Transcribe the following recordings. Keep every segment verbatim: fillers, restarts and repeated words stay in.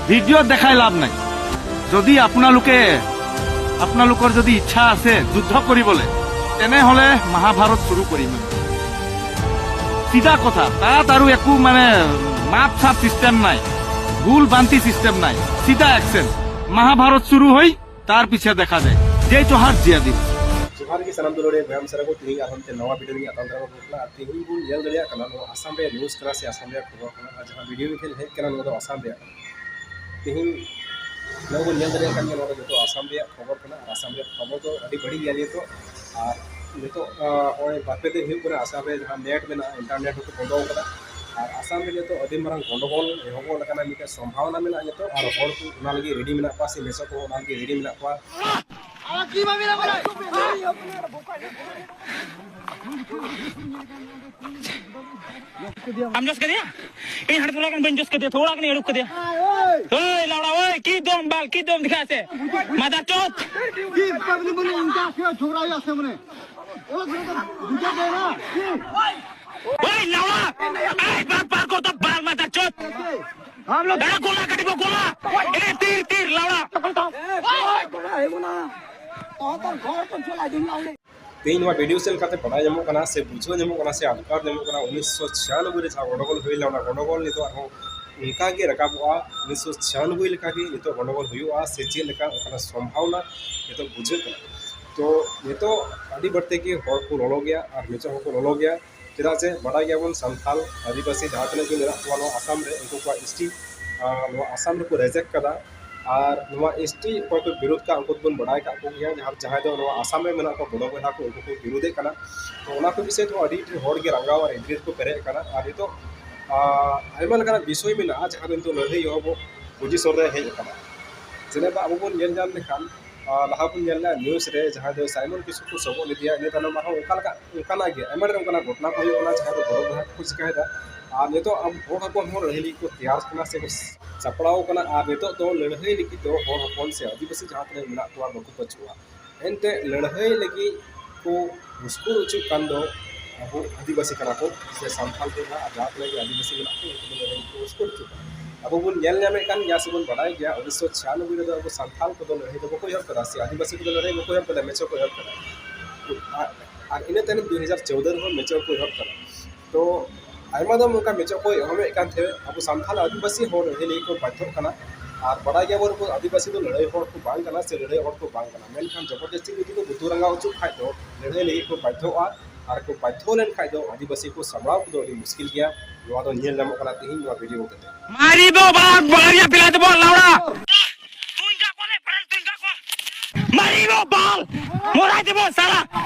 ভিডিঅ'ত দেখাই লাভ নাই। যদি আপোনালোকে, আপোনালোকৰ যদি ইচ্ছা আছে যুদ্ধ কৰিবলৈ, তেনেহ'লে মহাভাৰত চুৰু কৰিম। চিধা কথা, তাত আৰু একো মানে মাপ চাপ চিষ্টেম নাই, ভুল বান্তি চিষ্টেম নাই, চিধা একশ্যন। মহাভাৰত চুৰু হৈ তাৰ পিছে দেখা যায়। জয় জোহাৰ, জয় দিন। ᱡᱚᱦᱟᱨ ᱜᱮ ᱥᱟᱱᱟᱢ ᱫᱩᱞᱟᱹᱲᱤᱭᱟᱹ ᱵᱚᱭᱦᱟ ᱢᱤᱥᱨᱟ ᱠᱚ, ᱛᱮᱦᱮᱧ ᱟᱨᱦᱚᱸ ᱢᱤᱫᱴᱮᱱ ᱱᱟᱣᱟ ᱵᱷᱤᱰᱤᱭᱳ ᱨᱮ ᱟᱛᱟᱝ ᱫᱟᱨᱟᱢ ᱟᱵᱚᱱ ᱠᱟᱱᱟ᱾ ᱟᱨ ᱛᱮᱦᱮᱧ ᱵᱚᱱ ᱧᱮᱞ ᱫᱟᱲᱮᱭᱟᱜ ᱠᱟᱱᱟ ᱱᱚᱣᱟ ᱟᱥᱟᱢ ᱨᱮᱭᱟᱜ ᱱᱤᱭᱩᱡᱽ ᱠᱟᱱᱟ ᱥᱮ ᱟᱥᱟᱢ ᱨᱮᱭᱟᱜ ᱠᱷᱚᱵᱚᱨ ᱠᱟᱱᱟ᱾ ᱟᱨ ᱡᱟᱦᱟᱸ ᱵᱷᱤᱰᱤᱭᱳ ᱵᱚᱱ ᱧᱮᱞ ᱦᱮᱡ ᱠᱟᱱᱟ ᱱᱚᱣᱟ ᱫᱚ ᱟᱥᱟᱢ ᱨᱮᱭᱟᱜ ᱠᱟᱱᱟ᱾ ᱛᱮᱦᱮᱧ ᱱᱚᱣᱟ ᱵᱚᱱ ᱧᱮᱞ ᱫᱟᱲᱮᱭᱟᱜ ᱠᱟᱱ ᱜᱮᱭᱟ, ᱱᱚᱣᱟ ᱫᱚ ᱡᱚᱛᱚ ᱟᱥᱟᱢ ᱨᱮᱭᱟᱜ ᱠᱷᱚᱵᱚᱨ ᱠᱟᱱᱟ᱾ ᱟᱨ ᱟᱥᱟᱢ ᱨᱮᱭᱟᱜ ᱠᱷᱚᱵᱚᱨ ᱫᱚ ᱟᱹᱰᱤ ᱵᱟᱹᱲᱤᱡ ᱜᱮᱭᱟ ᱱᱤᱛᱚᱜ᱾ ᱟᱨ ᱱᱤᱛᱚᱜ, ᱟᱸ, ᱱᱚᱜᱼᱚᱭ ᱵᱟᱨ ᱯᱮ ᱫᱤᱱ ᱦᱩᱭᱩᱜ ᱠᱟᱱᱟ ᱟᱥᱟᱢ ᱨᱮ ᱡᱟᱦᱟᱸ ᱱᱮᱴ ᱢᱮᱱᱟᱜᱼᱟ, ᱤᱱᱴᱟᱨᱱᱮᱴ ᱦᱚᱸᱠᱚ ᱵᱚᱱᱫᱚ ᱟᱠᱟᱫᱟ᱾ ᱟᱨ ᱟᱥᱟᱢ ᱨᱮ ᱱᱤᱛᱚᱜ ᱟᱹᱰᱤ ᱢᱟᱨᱟᱝ ᱜᱚᱱᱰᱚᱜᱳᱞ ᱮᱦᱚᱵᱚᱜ ᱞᱮᱠᱟᱱᱟᱜ ᱢᱤᱫᱴᱮᱱ ᱥᱚᱢᱵᱷᱟᱵᱚᱱᱟ ᱢᱮᱱᱟᱜᱼᱟ ᱱᱤᱛᱚᱜ᱾ ᱟᱨ ᱦᱚᱲ ᱠᱚ ᱚᱱᱟ ᱞᱟᱹᱜᱤᱫ ᱨᱮᱰᱤ ᱢᱮᱱᱟᱜ ᱠᱚᱣᱟ ᱥᱮ ᱢᱮᱥᱟ ᱠᱚ ᱚᱱᱟ ᱞᱟᱹᱜᱤᱫ ᱨᱮᱰᱤ ᱢᱮᱱᱟᱜ ᱠᱚᱣᱟ᱾ ᱟᱢ ᱡᱚᱥ ᱠᱮᱫᱮᱭᱟ? ᱤᱧ ᱦᱟᱸᱰᱮ ᱛᱷᱚᱲᱟ ᱜᱟᱱ ᱵᱟᱹᱧ ᱡᱚᱥ ᱠᱮᱫᱮᱭᱟ, ᱛᱷᱚᱲᱟ ᱜᱟᱱ ᱟᱹᱲᱩᱵ ᱠᱮᱫᱮᱭᱟ᱾ ᱳᱭ ᱞᱟᱣᱲᱟ, ᱳᱭ, কি দম বাল, কি দম দেখা আছে? মাদার চোদ। কি পাবলিক বলে ইনকা আছে, ঝগড়া হয়ে আছে মানে। ও, বুঝা যায় না। কি? ওই লাউড়া, এই বাল পার করতো বাল মাদার চোদ। हम लोग এ গোলা কাটিব গোলা। এ তীর তীর লাউড়া। ᱛᱮᱦᱮᱧ ᱱᱚᱣᱟ ᱵᱷᱤᱰᱤᱭᱳ ᱥᱮᱫ ᱞᱮᱠᱟᱛᱮ ᱵᱟᱰᱟᱭ ᱧᱟᱢᱚᱜ ᱠᱟᱱᱟ ᱥᱮ ᱵᱩᱡᱷᱟᱹᱣ ᱧᱟᱢᱚᱜ ᱠᱟᱱᱟ ᱥᱮ ᱟᱴᱠᱟᱨ ᱧᱟᱢᱚᱜ ᱠᱟᱱᱟ, ᱩᱱᱤᱥᱥᱚ ᱪᱷᱤᱭᱟᱱᱚᱵᱵᱳᱭ ᱨᱮ ᱡᱟᱦᱟᱸ ᱜᱚᱱᱰᱚᱜᱳᱞ ᱦᱩᱭ ᱞᱮᱱᱟ, ᱚᱱᱟ ᱜᱚᱱᱰᱚᱜᱳᱞ ᱱᱤᱛᱚᱜ ᱟᱨᱦᱚᱸ ᱚᱱᱠᱟ ᱜᱮ ᱨᱟᱠᱟᱵᱚᱜᱼᱟ᱾ ᱩᱱᱤᱥᱥᱚ ᱪᱷᱤᱭᱟᱱᱚᱵᱵᱳᱭ ᱞᱮᱠᱟᱜᱮ ᱱᱤᱛᱚᱜ ᱜᱚᱱᱰᱚᱜᱳᱞ ᱦᱩᱭᱩᱜᱼᱟ ᱥᱮ ᱪᱮᱫ ᱞᱮᱠᱟ, ᱚᱱᱠᱟᱱᱟᱜ ᱥᱚᱢᱵᱷᱟᱵᱚᱱᱟ ᱱᱤᱛᱚᱜ ᱵᱩᱡᱷᱟᱹᱜ ᱠᱟᱱᱟ᱾ ᱛᱚ ᱱᱤᱛᱚᱜ ᱟᱹᱰᱤ ᱵᱟᱹᱲᱛᱤ ᱜᱮ ᱦᱚᱲ ᱠᱚ ᱞᱚᱞᱚ ᱜᱮᱭᱟ ᱟᱨ ᱱᱤᱛᱚᱜ ᱦᱚᱸᱠᱚ ᱞᱚᱞᱚ ᱜᱮᱭᱟ᱾ ᱪᱮᱫᱟᱜ ᱥᱮ ᱵᱟᱰᱟᱭ ᱜᱮᱭᱟᱵᱚᱱ, ᱥᱟᱱᱛᱟᱲ ᱟᱹᱫᱤᱵᱟᱹᱥᱤ ᱡᱟᱦᱟᱸ ᱛᱤᱱᱟᱹᱜ ᱜᱮ ᱢᱮᱱᱟᱜ ᱠᱚᱣᱟ ᱱᱚᱣᱟ ᱟᱥᱟᱢ ᱨᱮ, ᱩᱱᱠᱩ ᱠᱚᱣᱟᱜ ᱮᱥ ᱴᱤ, ᱟᱨ ᱱᱚᱣᱟ ᱟᱥᱟᱢ ᱨᱮᱠᱚ ᱨᱮᱡᱮᱠᱴ ᱠᱟᱫᱟ᱾ ᱟᱨ ᱱᱚᱣᱟ ᱮᱥ ᱴᱤ ᱚᱠᱚᱭ ᱠᱚ ᱵᱤᱨᱳᱫᱷ ᱠᱟᱜ, ᱩᱱᱠᱩ ᱫᱚᱵᱚᱱ ᱵᱟᱰᱟᱭ ᱠᱟᱜ ᱠᱚᱜᱮᱭᱟ, ᱡᱟᱦᱟᱸ, ᱡᱟᱦᱟᱸᱭ ᱫᱚ ᱱᱚᱣᱟ ᱟᱥᱟᱢ ᱨᱮ ᱢᱮᱱᱟᱜ ᱠᱚᱣᱟ ᱵᱚᱲᱚ ᱵᱚᱭᱦᱟ ᱠᱚ, ᱩᱱᱠᱩ ᱠᱚ ᱵᱤᱨᱳᱫᱷᱮᱫ ᱠᱟᱱᱟ᱾ ᱛᱚ ᱚᱱᱟ ᱠᱚ ᱵᱤᱥᱚᱭ ᱛᱮᱦᱚᱸ ᱟᱹᱰᱤ ᱰᱷᱮᱨ ᱦᱚᱲ ᱜᱮ ᱨᱟᱸᱜᱟᱣ ᱟᱨ ᱮᱜᱽᱨᱤ ᱠᱚ ᱯᱮᱨᱮᱡ ᱟᱠᱟᱱᱟ᱾ ᱟᱨ ᱱᱤᱛᱚᱜ, ᱟᱨ ᱟᱭᱢᱟ ᱞᱮᱠᱟᱱᱟᱜ ᱵᱤᱥᱚᱭ ᱢᱮᱱᱟᱜᱼᱟ, ᱡᱟᱦᱟᱸ ᱫᱚ ᱱᱤᱛᱚᱜ ᱞᱟᱹᱲᱦᱟᱹᱭ ᱮᱦᱚᱵᱚᱜ ᱯᱚᱡᱤᱥᱚᱱ ᱨᱮ ᱦᱮᱡ ᱟᱠᱟᱱᱟ᱾ ᱡᱮᱞᱮᱠᱟ ᱟᱵᱚ ᱵᱚᱱ ᱧᱮᱞ ᱧᱟᱢ ᱞᱮᱠᱷᱟᱱ, ᱟᱨ ᱞᱟᱦᱟ ᱵᱚᱱ ᱧᱮᱞ ᱞᱮᱜᱼᱟ ᱱᱤᱭᱩᱡᱽ ᱨᱮ, ᱡᱟᱦᱟᱸᱭ ᱫᱚ ᱥᱟᱭᱢᱚᱱ ᱠᱤᱥᱠᱩ ᱠᱚ ᱥᱚᱵᱚᱜ ᱞᱮᱫᱮᱭᱟ, ᱤᱱᱟᱹ ᱛᱟᱭᱱᱚᱢ ᱟᱨᱦᱚᱸ ᱚᱱᱠᱟ ᱞᱮᱠᱟ, ᱚᱱᱠᱟᱱᱟᱜ ᱜᱮ ᱟᱭᱢᱟ ᱰᱷᱮᱨ ᱚᱱᱠᱟᱱᱟᱜ ᱜᱷᱚᱴᱚᱱᱟ ᱠᱚ ᱦᱩᱭᱩᱜ ᱠᱟᱱᱟ, ᱡᱟᱦᱟᱸ ᱫᱚ ᱵᱚᱲᱚ ᱵᱚᱭᱦᱟ ᱠᱚᱠᱚ ᱪᱤᱠᱟᱹᱭᱮᱫᱟ᱾ ᱟᱨ ᱱᱤᱛᱚᱜ ᱟᱵᱚ ᱦᱚᱲ ᱦᱚᱯᱚᱱ ᱦᱚᱸ ᱞᱟᱹᱲᱦᱟᱹᱭ ᱞᱟᱹᱜᱤᱫ ᱠᱚ ᱛᱮᱭᱟᱨ ᱠᱟᱱᱟ ᱥᱮ ᱠᱚ ᱥᱟᱯᱲᱟᱣ ᱠᱟᱱᱟ᱾ ᱟᱨ ᱱᱤᱛᱚᱜ ᱫᱚ ᱞᱟᱹᱲᱦᱟᱹᱭ ᱞᱟᱹᱜᱤᱫ ᱫᱚ ᱦᱚᱲ ᱦᱚᱯᱚᱱ ᱥᱮ ᱟᱹᱫᱤᱵᱟᱹᱥᱤ ᱡᱟᱦᱟᱸ ᱛᱤᱱᱟᱹᱜ ᱢᱮᱱᱟᱜ ᱠᱚᱣᱟ, ᱵᱟᱠᱚ ᱯᱟᱹᱪᱩᱜᱼᱟ᱾ ᱮᱱᱛᱮ ᱞᱟᱹᱲᱦᱟᱹᱭ ᱞᱟᱹᱜᱤᱫ ᱠᱚ ᱩᱥᱠᱩᱨ ᱦᱚᱪᱚᱜ ᱠᱟᱱ ᱫᱚ ᱟᱵᱚ ᱟᱹᱫᱤᱵᱟᱹᱥᱤ ᱠᱟᱱᱟ ᱠᱚ ᱥᱮ ᱥᱟᱱᱛᱟᱲ ᱠᱚ ᱱᱟᱦᱟᱜ, ᱟᱨ ᱡᱟᱦᱟᱸ ᱛᱤᱱᱟᱹᱜ ᱜᱮ ᱟᱹᱫᱤᱵᱟᱹᱥᱤ ᱢᱮᱱᱟᱜ ᱠᱚ, ᱩᱱᱠᱩ ᱫᱚ ᱞᱟᱹᱲᱦᱟᱹᱭ ᱞᱟᱹᱜᱤᱫ ᱠᱚ ᱩᱥᱠᱩᱨ ᱦᱚᱪᱚᱜ ᱠᱟᱱᱟ᱾ ᱟᱵᱚ ᱵᱚᱱ ᱧᱮᱞ ᱧᱟᱢᱮᱫ ᱠᱟᱱ ᱜᱮᱭᱟ ᱥᱮᱵᱚᱱ ᱵᱟᱰᱟᱭ ᱜᱮᱭᱟ, ᱩᱱᱤᱥᱥᱚ ᱪᱷᱤᱭᱟᱱᱚᱵᱵᱳᱭ ᱨᱮᱫᱚ ᱟᱵᱚ ᱥᱟᱱᱛᱟᱲ ᱠᱚᱫᱚ ᱞᱟᱹᱲᱦᱟᱹᱭ ᱫᱚ ᱵᱟᱠᱚ ᱮᱦᱚᱵ ᱠᱟᱫᱟ, ᱥᱮ ᱟᱹᱫᱤᱵᱟᱹᱥᱤ ᱠᱚᱫᱚ ᱞᱟᱹᱲᱦᱟᱹᱭ ᱵᱟᱠᱚ ᱮᱦᱚᱵ ᱠᱟᱫᱟ, ᱢᱮᱪᱚ ᱠᱚ ᱮᱦᱚᱵ ᱠᱟᱫᱟ᱾ ᱟᱨ, ᱟᱨ ᱤᱱᱟᱹ ᱛᱟᱭᱱᱚᱢ ᱫᱩ ᱦᱟᱡᱟᱨ ᱪᱳᱣᱫᱚ ᱨᱮᱦᱚᱸ ᱢᱮᱪᱚ ᱠᱚ ᱮᱦᱚᱵ ᱠᱟᱫᱟ᱾ ᱛᱚ ᱟᱭᱢᱟ ᱫᱚᱢ ᱚᱱᱠᱟ ᱢᱮᱪᱚ ᱠᱚ ᱮᱦᱚᱵᱮᱫ ᱠᱟᱱ ᱛᱟᱦᱮᱸᱫ, ᱟᱵᱚ ᱥᱟᱱᱛᱟᱲ ᱟᱹᱫᱤᱵᱟᱹᱥᱤ ᱦᱚᱲ ᱞᱟᱹᱲᱦᱟᱹᱭ ᱞᱟᱹᱜᱤᱫ ᱠᱚ ᱵᱟᱫᱽᱫᱷᱚᱜ ᱠᱟᱱᱟ᱾ ᱟᱨ ᱵᱟᱰᱟᱭ ᱜᱮᱭᱟᱵᱚᱱ, ᱟᱵᱚ ᱟᱹᱫᱤᱵᱟᱹᱥᱤ ᱫᱚ ᱞᱟᱹᱲᱦᱟᱹᱭ ᱦᱚᱲ ᱠᱚ ᱵᱟᱝ ᱠᱟᱱᱟ, ᱥᱮ ᱞᱟᱹᱲᱦᱟᱹᱭ ᱦᱚᱲ ᱠᱚ ᱵᱟᱝ ᱠᱟᱱᱟ᱾ ᱢᱮᱱᱠᱷᱟᱱ ᱡᱚᱵᱚᱨᱫᱚᱥᱛᱤ ᱡᱩᱫᱤ ᱠᱚ ᱵᱩᱛᱩ ᱨᱟᱸᱜᱟᱣ ᱦᱚᱪᱚ ᱠᱷᱟᱡ ᱫᱚ ᱞᱟᱹᱲᱦᱟᱹᱭ ᱞᱟᱹᱜᱤᱫ ᱠᱚ ᱵᱟᱫᱽᱫᱷᱚᱜᱼᱟ᱾ ᱟᱨ ᱠᱚ ᱵᱟᱫᱽᱫᱷᱚ ᱞᱮᱱᱠᱷᱟᱡ ᱫᱚ ᱟᱹᱫᱤᱵᱟᱹᱥᱤ ᱠᱚ ᱥᱟᱢᱵᱲᱟᱣ ᱠᱚᱫᱚ ᱟᱹᱰᱤ ᱢᱩᱥᱠᱤᱞ ᱜᱮᱭᱟ᱾ ᱱᱚᱣᱟ ᱫᱚ ᱧᱮᱞ ᱧᱟᱢᱚᱜ ᱠᱟᱱᱟ ᱛᱮᱦᱮᱧ ᱱᱚᱣᱟ ᱵᱷᱤᱰᱤᱭᱳ ᱦᱚᱛᱮᱛᱮ᱾ मारी दो बाल, मारिया पिला दे बोल लावड़ा। तू इनका कौन है? पढ़ल तू इनका कौन? मारी वो बाल, मोरा दे बोल साला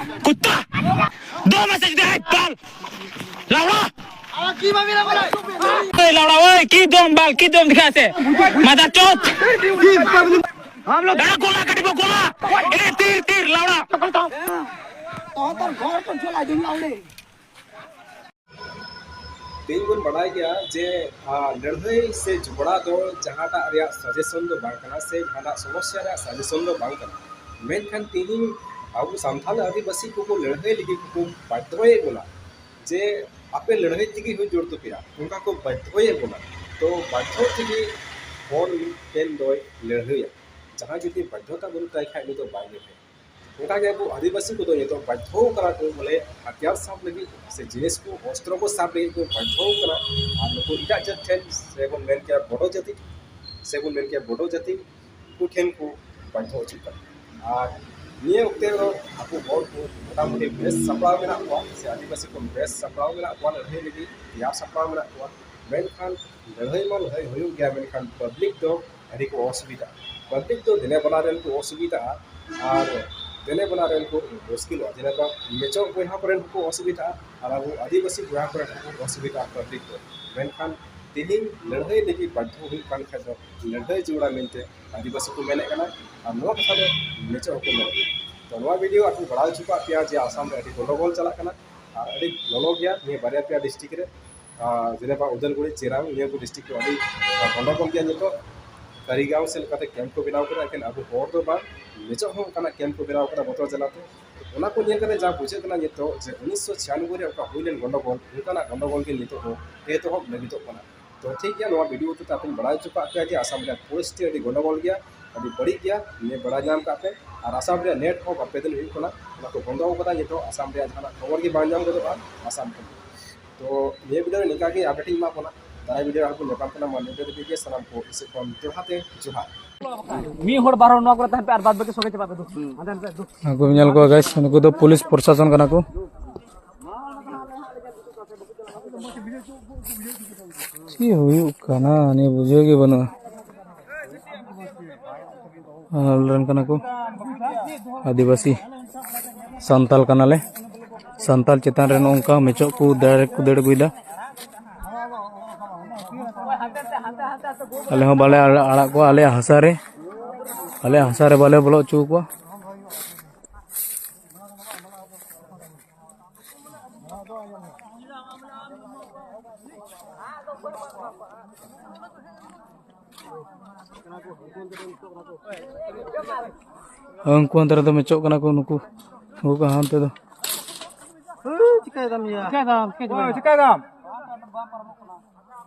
कुत्ता। दो मैसेज दे बाल लावड़ा। ए लावड़ा ओए, की दम बाल, की दम दिखा से। मादरचोद। हम लोग गोला कटिबो गोला। ए तीर तीर लावड़ा। ᱛᱚᱦᱚᱛᱚᱨ ᱜᱷᱚᱨ ᱠᱚ ᱡᱚᱞᱟ ᱫᱤᱱ ᱞᱟᱣᱲᱮ᱾ ᱛᱮᱦᱮᱧ ᱵᱚᱱ ᱵᱟᱰᱟᱭ ᱜᱮᱭᱟ ᱡᱮ, ᱟᱨ, ᱞᱟᱹᱲᱦᱟᱹᱭ ᱥᱮ ᱡᱷᱚᱜᱽᱲᱟ ᱫᱚ ᱡᱟᱦᱟᱸᱴᱟᱜ ᱨᱮᱭᱟᱜ ᱥᱟᱡᱮᱥᱚᱱ ᱫᱚ ᱵᱟᱝ ᱠᱟᱱᱟ, ᱥᱮ ᱡᱟᱦᱟᱸᱴᱟᱜ ᱥᱚᱢᱚᱥᱥᱟ ᱨᱮᱭᱟᱜ ᱥᱟᱡᱮᱥᱚᱱ ᱫᱚ ᱵᱟᱝ ᱠᱟᱱᱟ᱾ ᱢᱮᱱᱠᱷᱟᱱ ᱛᱮᱦᱮᱧ ᱟᱵᱚ ᱥᱟᱱᱛᱟᱲ ᱟᱹᱫᱤᱵᱟᱹᱥᱤ ᱠᱚᱠᱚ ᱞᱟᱹᱲᱦᱟᱹᱭ ᱞᱟᱹᱜᱤᱫ ᱠᱚᱠᱚ ᱵᱟᱫᱽᱫᱷᱚᱭᱮᱫ ᱵᱚᱱᱟ ᱡᱮ ᱟᱯᱮ ᱞᱟᱹᱲᱦᱟᱹᱭ ᱛᱮᱜᱮ ᱦᱩᱭ ᱡᱟᱹᱨᱩᱲ ᱛᱟᱯᱮᱭᱟ, ᱚᱱᱠᱟ ᱠᱚ ᱵᱟᱫᱽᱫᱷᱚᱭᱮᱫ ᱵᱚᱱᱟ᱾ ᱛᱚ ᱵᱟᱫᱽᱫᱷᱚ ᱛᱮᱜᱮ ᱦᱚᱲ ᱢᱤᱫᱴᱮᱱ ᱫᱚᱭ ᱞᱟᱹᱲᱦᱟᱹᱭᱟ᱾ ᱡᱟᱦᱟᱸᱭ ᱡᱩᱫᱤ ᱵᱟᱫᱽᱫᱷᱚᱛᱟ ᱵᱟᱹᱱᱩᱜ ᱛᱟᱭ ᱠᱷᱟᱡ ᱩᱱᱤ ᱫᱚ ᱵᱟᱭ ᱞᱟᱹᱲᱦᱟᱹᱭᱟ᱾ ᱚᱱᱠᱟᱜᱮ ᱟᱵᱚ ᱟᱹᱫᱤᱵᱟᱹᱥᱤ ᱠᱚᱫᱚ ᱱᱤᱛᱚᱜ ᱵᱟᱫᱽᱫᱷᱚ ᱠᱟᱱᱟ ᱠᱚ ᱵᱚᱞᱮ ᱦᱟᱛᱤᱭᱟᱨ ᱥᱟᱵ ᱞᱟᱹᱜᱤᱫ ᱥᱮ ᱡᱤᱱᱤᱥ ᱠᱚ ᱚᱥᱛᱨᱚ ᱠᱚ ᱥᱟᱵ ᱞᱟᱹᱜᱤᱫ ᱠᱚ ᱵᱟᱫᱽᱫᱷᱚ ᱠᱟᱱᱟ᱾ ᱟᱨ ᱱᱩᱠᱩ ᱮᱴᱟᱜ ᱡᱟᱹᱛ ᱴᱷᱮᱱ ᱥᱮ ᱵᱚᱱ ᱢᱮᱱ ᱠᱮᱭᱟ ᱵᱚᱰᱚ ᱡᱟᱹᱛᱤ, ᱥᱮ ᱵᱚᱱ ᱢᱮᱱ ᱠᱮᱭᱟ ᱵᱚᱰᱚ ᱡᱟᱹᱛᱤ ᱠᱚ ᱴᱷᱮᱱ ᱠᱚ ᱵᱟᱫᱽᱫᱷᱚ ᱦᱚᱪᱚᱜ ᱠᱟᱱᱟ᱾ ᱟᱨ ᱱᱤᱭᱟᱹ ᱚᱠᱛᱮ ᱨᱮᱫᱚ ᱟᱵᱚ ᱦᱚᱲ ᱠᱚ ᱢᱚᱴᱟᱢᱩᱴᱤ ᱵᱮᱥ ᱥᱟᱯᱲᱟᱣ ᱢᱮᱱᱟᱜ ᱠᱚᱣᱟ, ᱥᱮ ᱟᱹᱫᱤᱵᱟᱹᱥᱤ ᱠᱚ ᱵᱮᱥ ᱥᱟᱯᱲᱟᱣ ᱢᱮᱱᱟᱜ ᱠᱚᱣᱟ, ᱞᱟᱹᱲᱦᱟᱹᱭ ᱞᱟᱹᱜᱤᱫ ᱛᱮᱭᱟᱨ ᱥᱟᱯᱲᱟᱣ ᱢᱮᱱᱟᱜ ᱠᱚᱣᱟ᱾ ᱢᱮᱱᱠᱷᱟᱱ ᱞᱟᱹᱲᱦᱟᱹᱭ ᱢᱟ ᱞᱟᱹᱲᱦᱟᱹᱭ ᱦᱩᱭᱩᱜ ᱜᱮᱭᱟ, ᱢᱮᱱᱠᱷᱟᱱ ᱯᱟᱵᱽᱞᱤᱠ ᱫᱚ ᱟᱹᱰᱤ ᱠᱚ ᱚᱥᱩᱵᱤᱫᱷᱟᱜᱼᱟ᱾ ᱯᱟᱵᱽᱞᱤᱠ ᱫᱚ ᱫᱮᱱᱮ ᱵᱟᱱᱟ ᱨᱮᱱ ᱠᱚ ᱚᱥᱩᱵᱤᱫᱷᱟᱜᱼᱟ ᱟᱨ ᱫᱮᱱᱮ ᱵᱟᱱᱟ ᱨᱮᱱ ᱠᱚ ᱢᱩᱥᱠᱤᱞᱚᱜᱼᱟ᱾ ᱡᱮᱞᱮᱠᱟ ᱢᱮᱪᱚ ᱵᱚᱭᱦᱟ ᱠᱚᱨᱮᱱ ᱦᱚᱸᱠᱚ ᱚᱥᱩᱵᱤᱫᱷᱟᱜᱼᱟ ᱟᱨ ᱟᱵᱚ ᱟᱹᱫᱤᱵᱟᱹᱥᱤ ᱵᱚᱭᱦᱟ ᱠᱚᱨᱮᱱ ᱦᱚᱸᱠᱚ ᱚᱥᱩᱵᱤᱫᱷᱟᱜᱼᱟ ᱯᱟᱵᱽᱞᱤᱠ ᱫᱚ᱾ ᱢᱮᱱᱠᱷᱟᱱ ᱛᱮᱦᱮᱧ ᱞᱟᱹᱲᱦᱟᱹᱭ ᱞᱟᱹᱜᱤᱫ ᱵᱟᱫᱽᱫᱷᱚ ᱦᱩᱭᱩᱜ ᱠᱟᱱ ᱠᱷᱟᱡ ᱫᱚ ᱞᱟᱹᱲᱦᱟᱹᱭ ᱡᱟᱹᱨᱩᱲᱟ ᱢᱮᱱᱛᱮ ᱟᱹᱫᱤᱵᱟᱹᱥᱤ ᱠᱚ ᱢᱮᱱᱮᱫ ᱠᱟᱱᱟ᱾ ᱟᱨ ᱱᱚᱣᱟ ᱠᱟᱛᱷᱟ ᱫᱚ ᱢᱮᱪᱚ ᱦᱚᱸᱠᱚ ᱢᱮᱱᱮᱫ ᱠᱟᱱᱟ᱾ ᱛᱚ ᱱᱚᱣᱟ ᱵᱷᱤᱰᱤᱭᱳ ᱟᱨ ᱠᱚ ᱵᱟᱲᱟᱭ ᱦᱚᱪᱚ ᱠᱟᱜ ᱯᱮᱭᱟ ᱡᱮ ᱟᱥᱟᱢ ᱨᱮ ᱟᱹᱰᱤ ᱜᱚᱱᱰᱚᱜᱳᱞ ᱪᱟᱞᱟᱜ ᱠᱟᱱᱟ ᱟᱨ ᱟᱹᱰᱤ ᱞᱚᱞᱚ ᱜᱮᱭᱟ ᱱᱤᱭᱟᱹ ᱵᱟᱨᱭᱟ ᱯᱮᱭᱟ ᱰᱤᱥᱴᱨᱤᱠᱴ ᱨᱮ᱾ ᱟᱨ ᱡᱮᱞᱮᱠᱟ ᱩᱫᱟᱞᱜᱩᱲᱤ, ᱪᱤᱨᱟᱝ, ᱱᱤᱭᱟᱹ ᱠᱚ ᱰᱤᱥᱴᱨᱤᱠᱴ ᱫᱚ ᱟᱹᱰᱤ, ᱟᱨ, ᱜᱚᱱᱰᱚᱜᱳᱞ ᱜᱮᱭᱟ ᱱᱤᱛᱚᱜ᱾ ᱠᱟᱨᱤᱜᱟᱸᱣ ᱥᱮᱫ ᱞᱮᱠᱟᱛᱮ ᱠᱮᱢᱯ ᱠᱚ ᱵᱮᱱᱟᱣ ᱠᱮᱫᱟ, ᱮᱠᱮᱱ ᱟᱵᱚ ᱦᱚᱲ ᱫᱚ ᱵᱟᱝ, ᱱᱤᱛᱚᱜ ᱦᱚᱸ ᱚᱱᱠᱟᱱᱟᱜ ᱠᱮᱢᱯ ᱠᱚ ᱵᱮᱱᱟᱣ ᱠᱮᱫᱟ ᱵᱚᱛᱚᱨ ᱡᱟᱞᱟᱛᱮ᱾ ᱚᱱᱟ ᱠᱚ ᱧᱮᱞ ᱠᱟᱛᱮ ᱡᱟ ᱵᱩᱡᱷᱟᱹᱜ ᱠᱟᱱᱟ ᱱᱤᱛᱚᱜ ᱡᱮ ᱩᱱᱤᱥᱥᱚ ᱪᱷᱤᱭᱟᱱᱚᱵᱵᱳᱭ ᱨᱮ ᱚᱠᱟ ᱦᱩᱭ ᱞᱮᱱ ᱜᱚᱱᱰᱚᱜᱳᱞ, ᱚᱱᱠᱟᱱᱟᱜ ᱜᱚᱱᱰᱚᱜᱳᱞ ᱜᱮ ᱱᱤᱛᱚᱜ ᱦᱚᱸ ᱮᱛᱚᱦᱚᱵ ᱞᱟᱹᱜᱤᱫᱚᱜ ᱠᱟᱱᱟ᱾ ᱛᱚ ᱴᱷᱤᱠ ᱜᱮᱭᱟ, ᱱᱚᱣᱟ ᱵᱷᱤᱰᱤᱭᱳ ᱦᱚᱛᱮᱛᱮ ᱟᱯᱮᱧ ᱵᱟᱲᱟᱭ ᱦᱚᱪᱚ ᱠᱟᱜ ᱯᱮᱭᱟ ᱡᱮ ᱟᱥᱟᱢ ᱨᱮᱭᱟᱜ ᱯᱚᱨᱤᱥᱛᱷᱤᱛᱤ ᱟᱹᱰᱤ ᱜᱚᱱᱰᱚᱜᱳᱞ ᱜᱮᱭᱟ, ᱟᱹᱰᱤ ᱵᱟᱹᱲᱤᱡ ᱜᱮᱭᱟ, ᱱᱤᱭᱟᱹ ᱵᱟᱲᱟᱭ ᱧᱟᱢ ᱠᱟᱜ ᱯᱮ᱾ ᱟᱨ ᱟᱥᱟᱢ ᱨᱮᱭᱟᱜ ᱱᱮᱴ ᱦᱚᱸ ᱵᱟᱨ ᱯᱮ ᱫᱤᱱ ᱦᱩᱭᱩᱜ ᱠᱟᱱᱟ, ᱚᱱᱟ ᱠᱚ ᱵᱚᱱᱫᱚ ᱟᱠᱟᱫᱟ᱾ ᱱᱤᱛᱚᱜ ᱟᱥᱟᱢ ᱨᱮᱭᱟᱜ ᱡᱟᱦᱟᱱᱟᱜ ᱠᱷᱚᱵᱚᱨ ᱜᱮ ᱵᱟᱝ ᱧᱟᱢ ᱜᱚᱫᱚᱜᱼᱟ ᱟᱥᱟᱢ ᱠᱷᱚᱱ᱾ ᱛᱚ ᱱᱤᱭᱟᱹ ᱵᱷᱤᱰᱤᱭᱳ ᱨᱮ ᱱᱤᱝᱠᱟ ᱜᱮ ᱟᱯᱰᱮᱴ ᱤᱧ ᱮᱢᱟ ᱵᱚᱱᱟ᱾ ᱫᱟᱨᱟᱭ ᱵᱷᱤᱰᱤᱭᱳ ᱟᱨᱦᱚᱸ ᱵᱚᱱ ᱧᱟᱯᱟᱢ ᱠᱟᱱᱟ᱾ ᱢᱟ ᱱᱤᱭᱟᱹ ᱫᱷᱟᱹᱵᱤᱡ ᱜᱮ ᱥᱟᱱᱟᱢ ᱠᱚ ᱤᱧ ᱥᱮᱫ ᱠᱷᱚᱱ ᱡᱚᱦᱟᱨ ᱛᱮ ᱡᱚᱦᱟᱨ᱾ ᱢᱤᱫ ᱦᱚᱲ ᱵᱟᱨ ᱦᱚᱲ ᱱᱚᱣᱟ ᱠᱚᱨᱮ ᱛᱟᱦᱮᱱ ᱯᱮ ᱟᱨ ᱵᱟᱫ ᱵᱟᱹᱠᱤ ᱥᱚᱸᱜᱮ ᱪᱟᱵᱟᱜ ᱯᱮ᱾ ᱫᱩ ᱦᱟᱱᱛᱮ ᱦᱟᱱᱛᱮ ᱫᱩ᱾ ᱱᱩᱠᱩ ᱧᱮᱞ ᱠᱚᱣᱟ ᱜᱟᱭᱥ, ᱱᱩᱠᱩ ᱫᱚ ᱯᱩᱞᱤᱥ ᱯᱨᱚᱥᱟᱥᱚᱱ ᱠᱟᱱᱟ ᱠᱚ᱾ ᱪᱮᱫ ᱦᱩᱭᱩᱜ ᱠᱟᱱᱟ ᱱᱤᱭᱟᱹ ᱵᱩᱡᱷᱟᱹᱣ ᱜᱮ ᱵᱟᱹᱱᱩᱜᱼᱟ᱾ ᱟᱞᱮ ᱨᱮᱱ ᱠᱟᱱᱟ ᱠᱚ ᱟᱹᱫᱤᱵᱟᱹᱥᱤ ᱥᱟᱱᱛᱟᱞ ᱠᱟᱱᱟᱞᱮ᱾ ᱥᱟᱱᱛᱟᱞ ᱪᱮᱛᱟᱱ ᱨᱮ ᱱᱚᱝᱠᱟ ᱢᱮᱪᱚᱜ ᱠᱚ ᱫᱟᱹᱲ ᱠᱚ ᱫᱟᱹᱲ ᱟᱹᱜᱩᱭᱮᱫᱟ᱾ ᱟᱞᱮ ᱦᱚᱸ ᱵᱟᱞᱮ ᱟᱲᱟᱜ ᱠᱚᱣᱟ ᱟᱞᱮᱭᱟᱜ ᱦᱟᱥᱟ ᱨᱮ᱾ ᱟᱞᱮᱭᱟᱜ ᱦᱟᱥᱟ ᱨᱮ ᱵᱟᱞᱮ ᱵᱚᱞᱚ ᱦᱚᱪᱚ ᱟᱠᱚᱣᱟ᱾ ᱩᱱᱠᱩ ᱦᱟᱱᱛᱮ ᱨᱮᱫᱚ ᱢᱮᱪᱚᱜ ᱠᱟᱱᱟ ᱠᱚ ᱱᱩᱠᱩ, ᱱᱩᱠᱩ ᱠᱚ ᱦᱟᱱᱛᱮ ᱫᱚ᱾ ᱪᱤᱠᱟᱹᱭ ᱫᱟᱢ ᱭᱟ? ᱪᱤᱠᱟᱹᱭ ᱫᱟᱢ? ᱪᱤᱠᱟᱹᱭ ᱫᱟᱢ?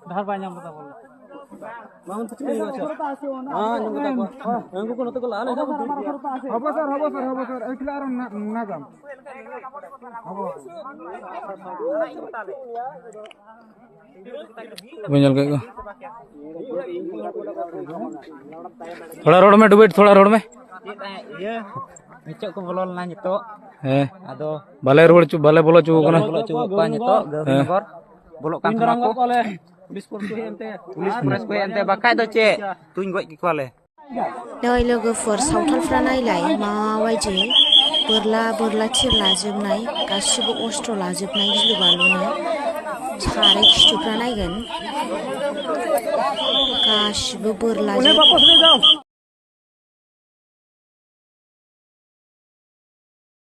ᱰᱟᱦᱟᱨ ᱵᱟᱭ ᱧᱟᱢ ᱠᱟᱫᱟ ᱵᱚᱞᱮ᱾ ᱵᱟᱝ ᱛᱚ ᱪᱤᱠᱟᱹᱭ ᱦᱩᱭᱩᱜᱼᱟ? ᱦᱮᱸ, ᱟᱸᱡᱚᱢ ᱠᱟᱫᱟ ᱠᱚ᱾ ᱩᱱᱠᱩ ᱠᱚ ᱱᱚᱛᱮ ᱠᱚ ᱞᱟᱦᱟ ᱞᱮᱱᱠᱷᱟᱱ ᱠᱚ ᱫᱩᱨ ᱜᱮᱭᱟ᱾ ᱦᱚᱵᱚ ᱥᱟᱨ, ᱦᱚᱵᱚ ᱥᱟᱨ, ᱦᱚᱵᱚ ᱥᱟᱨ, ᱮᱠᱞᱟ ᱟᱨ ᱱᱟ-, ᱱᱟᱜᱟᱢ᱾ ᱦᱚᱵᱚ᱾ ᱵᱟᱹᱧ ᱧᱮᱞ ᱠᱮᱫ ᱠᱚᱣᱟ᱾ ᱛᱷᱚᱲᱟ ᱨᱚᱲ ᱢᱮ, ᱰᱩᱵᱮᱴ, ᱛᱷᱚᱲᱟ ᱨᱚᱲ ᱢᱮ᱾ ᱪᱮᱫ ᱤᱭᱟᱹ, ᱱᱤᱛᱚᱜ ᱠᱚ ᱵᱚᱞᱚ ᱞᱮᱱᱟ ᱱᱤᱛᱚᱜ᱾ ᱦᱮᱸ᱾ ᱟᱫᱚ ᱵᱟᱞᱮ ᱨᱩᱣᱟᱹᱲ ᱦᱚᱪᱚ, ᱵᱟᱞᱮ ᱵᱚᱞᱚ ᱦᱚᱪᱚ ᱟᱠᱚ ᱠᱟᱱᱟ᱾ ᱵᱚᱞᱚ ᱦᱚᱪᱚ ᱟᱠᱚ ᱠᱚᱣᱟ ᱱᱤᱛᱚᱜ, ᱦᱮᱸ᱾ ᱜᱟᱹᱣᱨᱤᱱᱚᱜᱚᱨ᱾ ᱵᱚᱞᱚᱜ ᱠᱟᱱ ᱛᱟᱦᱮᱱᱟ ᱠᱚ᱾ ᱯᱩᱞᱤᱥ ᱯᱷᱚᱨᱮᱥᱴ ᱠᱚ ᱦᱮᱡ ᱮᱱᱛᱮ, ᱵᱟᱠᱷᱟᱡ ᱫᱚ ᱪᱮᱫ? ᱛᱩᱧ ᱜᱚᱡ ᱠᱮᱠᱚᱣᱟᱞᱮ᱾ ᱱᱚᱜᱼᱚᱭ लोगोफोर, सावथालफ्रा नायलाय, माबायदि बोरला बोरला थिर लाजोबनाय, गासिबो अस्त्र लाजोबनाय गिलु बालुनो सारै खिथुफ्रा नायगोन। गासिबो बोरलाजों